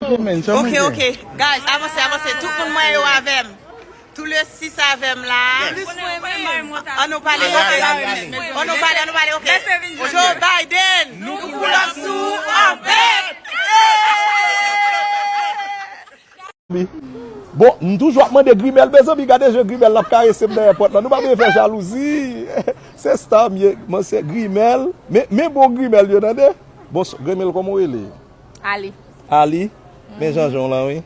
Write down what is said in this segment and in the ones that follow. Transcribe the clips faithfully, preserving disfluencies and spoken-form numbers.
Ok, ok. Guys, avanse, avanse. Tout moun mwen yo avè m. Tout le sis avè m la. An nou pale, ok. An nou pale, an nou pale, ok. Joe Biden, nou pull up sou ou anbèk. Bon, m toujou ap mande Grimèl, mezanmi, gade jan Grimèl l ap karese m dèyè pòt la. Nou pa bezwen fè jalouzi. Se star m ye, mwen se Grimèl. Men, men bon Grimèl yo, tande. Bon, Grimèl, kòman w rele? Ali. Ali, men Janjan w lan, wi.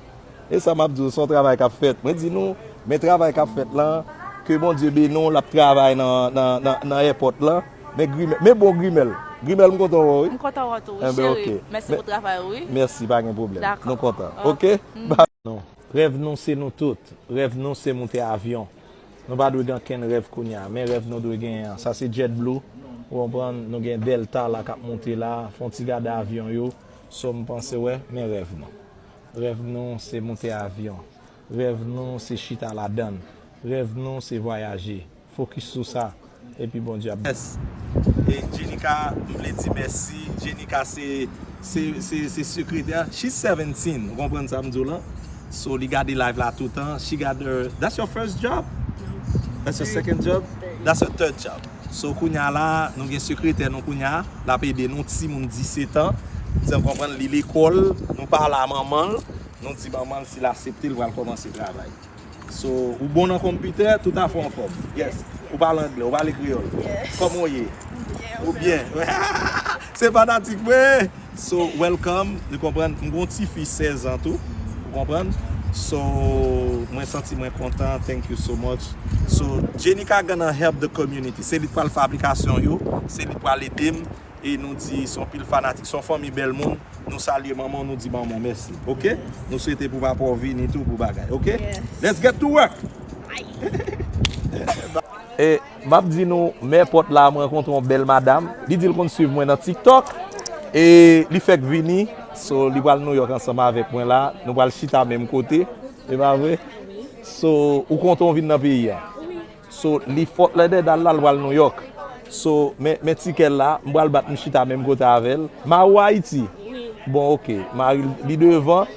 E sa m ap di w, se yon travay k ap fèt. Mwen di nou, men travay k ap fèt lan, ke Bondye beni w, l ap travay nan, nan, nan, nan èpòt lan. Men Grimèl, men bon Grimèl. Grimèl, m kontan wè w, wi. M kontan wè w tou, wi, cheri. Mèsi pou travay ou, wi. Mèsi, pa gen pwoblèm. Nou kontan. Ok? Ba non. Rèv nou se nou tout. Rèv nou se moute avyon. Nou pa dwe gen ankenn rèv kounye a. Men rèv nou dwe genyen an. Sa se JetBlue. Ou konprann? Nou gen Delta la k ap moute la. Fè yon ti gade avyon yo. So m panse wè, men rèv nou. Rèv nou se moute avyon. Rèv nou se chita ladann. Rèv nou se vwayaje. Fokis sou sa. Epi Bondye ap. Yes. E Jenica, m vle di mèsi. Jenica se, se, se, se sekretè. She's seventeen. Ou konprann sa m di w lan? So, li gade live la toutan. She got her, that's your first job? That's your second job? That's your third job. So, kounye a la, nou gen sekretè nou kounye a. L ap ede nou, timoun disèt an. Sa w konprann, li lekòl. Nou pale a manman l. Nou di manman l, si l aksepte, l pral kòmanse travay. So, ou bon nan konpitè, tout afè w anfòm. Yes. Ou pale anglè, ou pale kreyòl. Kòman w ye? Ou byen? Se fanatik mwen. So, welcome. Ou konprann? M gon tifi sèz an tou. Ou konprann? So, mwen santi mwen kontan. Thank you so much. So, Jenica gonna help the community. Se li k pral fè aplikasyon yo. Se li k pral ede m. E nou di se yon pil fanatik, se yon fanmi bèl moun. Nou salye manman w, nou di manman w mèsi. Ok? Nou swete pou papa w vini tou pou bagay. Ok? Let's get to work! E m ap di nou, men pòt la, m rankontre yon bèl madam. Li di l konn swiv mwen nan TikTok. E li fèk vini. So, li pral Nouyòk ansanm avèk mwen la. Nou pral chita menm kote. E pa vre? So, ou kontan w vin nan peyi a? So, li fòt lè dèdal la, l pral Nouyòk. So, men, men tikè l la, m pral bat m chita menm kote avè l. Mari w Ayiti? Bon, ok. Mari l, li devan.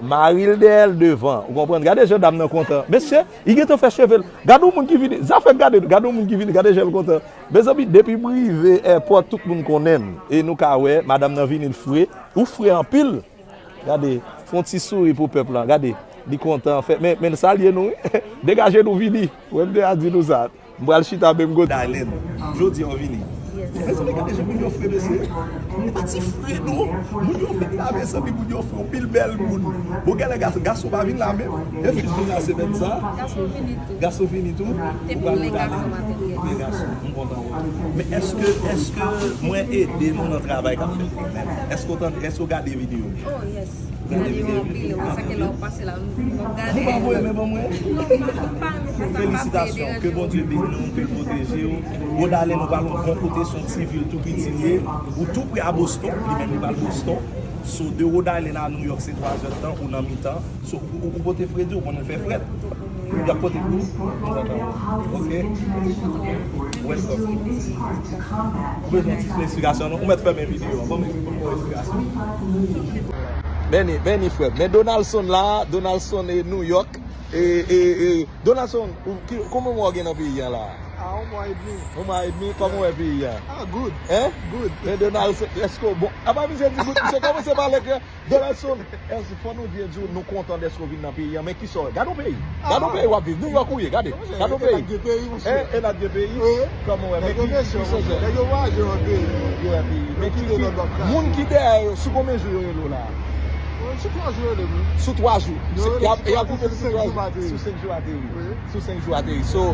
Mari l dèyè l devan. Ou konprann? Gade jan dam nan kontan. Mesye, li gentan fè cheve l. Gade yon moun ki vini. Zafè gade, gade yon moun ki vini. Gade jan l kontan. Mezanmi, depi m rive èpòt, tout moun konnen m. E nou ka wè, madanm nan vini, l fre. Ou fre anpil. Gade, fè yon ti souri pou pèp lan. Gade, li kontan. Fè, men, men l salye nou, wi. Degaje nou vini. Ou wè m deja di nou sa. M pral chita menm kote. Darlene, jodi a w vini. Mezanmi, gade jan moun yo fre, mesye. E pa ti fre, non. Moun yo vin la, mezanmi, moun yo fre. Yon pil bèl moun. Bon, genlè gason, gason pa vin la menm. Efis vin la semèn sa. Gason vini tou. Gason vini tou. Ou pral vin la menm. Men gason, m kontan wè w. Men èske, èske mwen ede nou nan travay k ap fèt la menm? Èske w tande, èske w gade videyo m yo? Oh, yes. Gade videyo m yo. Anpil, wi, sa ke lè w pase la, m ap gade. Ou pa voye men ban mwen? Non, m pa, m pa renmen fè sa, m pa vle deranje moun. Felisitasyon. Ke Bondye beni w, ke l pwoteje w. Rhode Island, nou pral yon bon kote, se yon ti vil tou piti l ye. Ou tou pre a Boston, li menm li pral Boston. So, de Rhode Island a New York, se twa zè tan, ou nan mitan. So, ou, ou, ou pote fredi, ou konnen l fè frèt. Y ap pote pou ou. Ok. Welcome. Ou bezwen ti esplikasyon, non? Ou mèt fèmen videyo a. Ban m, ban m yon esplikasyon. Beni, beni, frè m. Men Donaldson la, Donaldson e New York. E, e, e, Donaldson, ou, ki, konbyen mwa w gen nan peyi a la? Ah, yon mwa edmi. Yon mwa edmi, kòman w wè peyi a? Ah, good. Hein? Good. Men Donaldson, èske w bon? Apa misye di good, misye kòmanse pale kreyòl. Donaldson, èske fò nou byen di w, nou kontan dèske w vin nan peyi a, men kisa w wè? Gade yon peyi. Gade yon peyi w ap viv. New York ou ye, gade. Gade yon peyi. E n ap gen peyi, monchè. E n ap gen peyi. Kòman w wè? Men ki, ki sezon? Nèg yo vwayaje nan peyi. Yo wè peyi. Men ki, ki, moun ki dèyè yo, sou konbyen jou yo rele w la? Sou twa jou yo rele m. Sou twa jou. Y ap, y ap kite sou twa jou. Sou senk jou ateri. Sou senk jou ateri. So,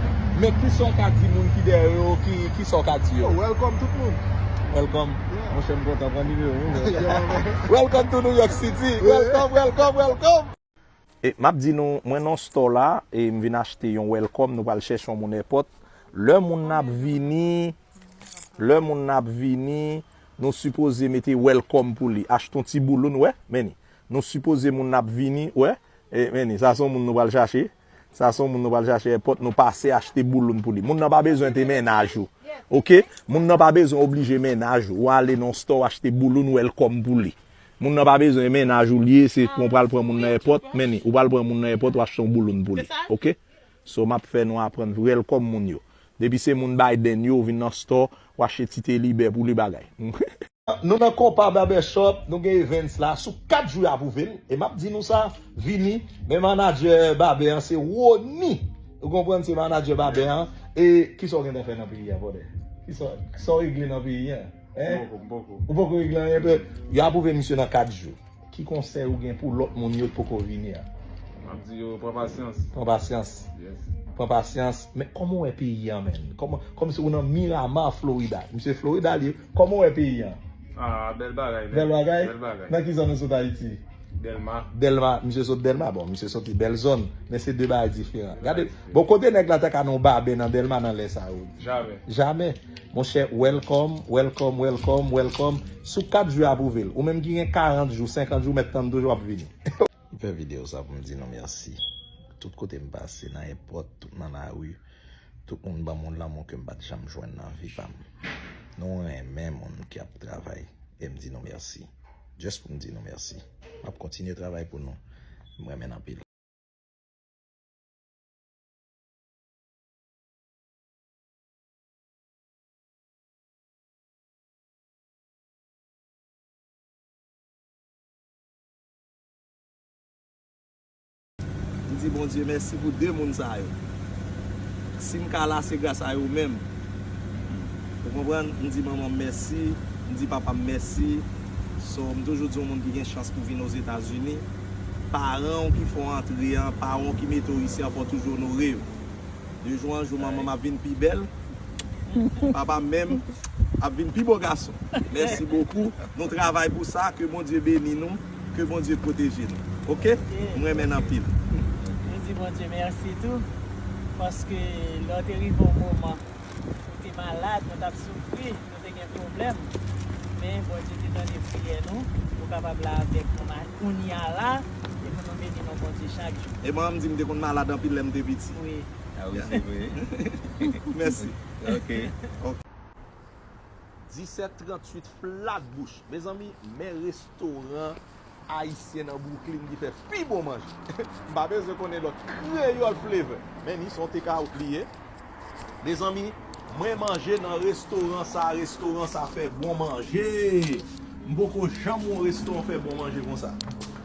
men kisa w ka di moun ki dèyè yo, ki, kisa w ka di yo? Oh, welcome tout moun. Welcome. Monchè, m kontan pran nimewo w, wi. Welcome to New York City. Welcome, welcome, welcome. E m ap di nou, mwen nan store la, e m vin achte yon welcome, nou pral chèche yon moun èpòt. Lè moun nan ap vini, lè moun nan ap vini, nou sipoze mete welcome pou li. Achte yon ti bouloun, wè, men li. Nou sipoze moun nan ap vini, wè. E, men li, sa se yon moun nou pral chache. Sa se yon moun nou pral chache èpòt, nou pase achte bouloun pou li. Moun nan pa bezwen te mennaj ou. Ok? Moun nan pa bezwen oblije mennaj ou. Ou ale nan store achte bouloun welcome pou li. Moun nan pa bezwen mennaj ou li ye, se pou w pral pran moun nan èpòt, men ou pral pran moun nan èpòt, w achte yon bouloun pou li. Oke? So, m ap fè nou aprann welcome moun yo. Depi se moun Biden yo, vin nan store, w achte ti telibè pou li bagay. Nou nan Konpa Barbershop, nou gen events la, sou kat jou y ap ouvè l. E m ap di nou sa, vini, men manadjè babè an se Rony. Ou konprann, se manadjè babè an. E kisa w gentan fè nan peyi a, brother? Kisa, kisa w regle nan peyi a? Hein? M poko, m poko. Ou poko regle anyen, frè? Y ap ouvè misye nan kat jou. Ki konsèy ou gen pou lòt moun yo t poko vini a? M ap di yo, pran pasyans. Pran pasyans. Yes. Pran pasyans. Men kòman w wè peyi a, menn? Kòman, kòmsi ou nan Miramar, Florida. Misye Florida li ye. Kòman w wè peyi a? Ah, bèl bagay, menn. Bèl bagay? Bèl bagay. Nan ki zòn ou sot Ayiti? Dèlma. Dèlma. Misye sot Dèlma. Bon, misye soti bèl zòn. Men se de bagay diferan. Gade, bon, kote nèg la ta ka nan yon babè nan Dèlma nan lè sa yo? Jamè. Jamè. Monchè, welcome, welcome, welcome, welcome. Sou kat jou y ap ouvè l. Ou menm ki gen karant jou, senkant jou, mèt tann toujou ap vini. M fè videyo sa pou m di nou mèsi. Tout kote m pase, nan èpòt, tout nan lari, tout moun ban m yon lanmou ke m pa t janm jwenn nan vi pa m. Nou renmen moun ki ap travay, e m di nou mèsi. Just pou m di nou mèsi. M ap kontinye travay pou nou. M renmen n anpil. M di Bondye mèsi pou de moun sa yo. Si m ka la, se gras a yo menm. Ou konprann? M di manman m mèsi, m di papa m mèsi. So, m toujou di yon moun ki gen chans pou vin Ozetazini, paran w ki fè w antre an, paran w ki mete w isi an, fò w toujou onore yo. De jou an jou, manman m ap vin pi bèl. Papa m menm ap vin pi bo gason. Mèsi bokou. Nou travay pou sa. Ke Bondye beni nou. Ke Bondye pwoteje nou. Oke? Ok. M renmen n anpil. Nou di Bondye mèsi tou. Paske lè w te rive yon moman, ou te malad, nou t ap soufri, nou te gen pwoblèm. Men Bondye te tande priyè nou. Nou kapab la avèk nou ma-, kounye a la. E pou nou beni non Bondye chak jou. E mwen, m di m te konn malad anpil lè m te piti. Wi. Ah wi, se vre. Mèsi. Ok. Ok. Disèt tranntuit Flatbush. Mezanmi, men restoran ayisyen nan Brooklyn ki fè pi bon manje. M pa bezwen konnen lòt, Kreyòl Flavor. Men ni se yon takeout li ye. Mezanmi, mwen manje nan restoran sa, restoran sa fè bon manje. M poko janm wè yon restoran fè bon manje konsa.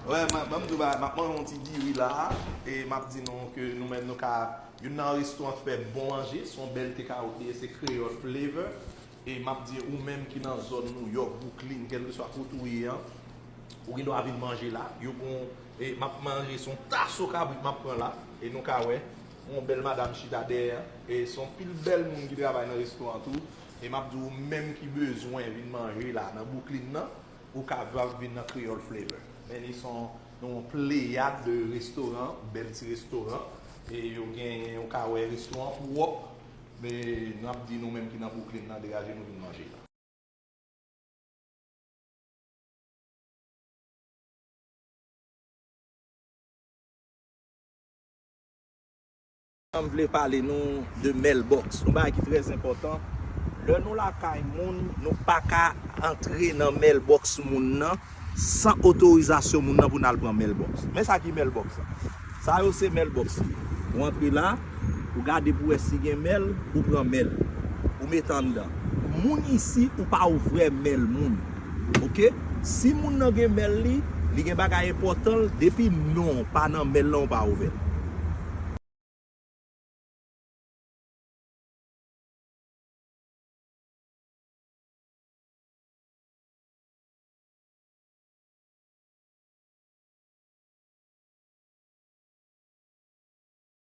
Wè, m, ban m di w bagay, m ap manje yon ti diri la, e m ap di nou ke nou menm nou ka, youn nan restoran ki fè bon manje, se yon bèl takeout li ye, se Kreyòl Flavor. E m ap di ou menm ki nan zòn New York, Brooklyn, kèlkeswa kote ou ye an, ou gen dwa vin manje la. Yo gon, e m ap manje, se yon taso kabrit m ap pran la. E nou ka wè, yon bèl madanm chita dèyè. E se yon pil bèl moun ki travay nan restoran tou. E m ap di ou menm ki bezwen vin manje la nan Brooklyn nan, ou kapab vin nan Kreyòl Flavor. Men li se yon, yon pleyad de restoran, bèl ti restoran. E yo gen, ou ka wè restoran pwòp. Men n ap di nou menm ki nan Brooklyn nan, degaje nou vin manje la. M vle pale nou de Mailbox, yon bagay ki trè enpòtan. Lè nou lakay moun, nou pa ka antre nan mailbox moun nan san otorizasyon moun nan pou n al pran mailbox. Men sa ki mailbox la. Sa yo se mailbox yo. Ou antre la, ou gade pou wè si gen mail, ou pran mail. Ou mete anndan. Moun isi, ou pa ouvè mail moun. Oke? Si moun nan gen mail li, li gen bagay enpòtan l, depi non pa nan mail lan, ou pa ouvè l.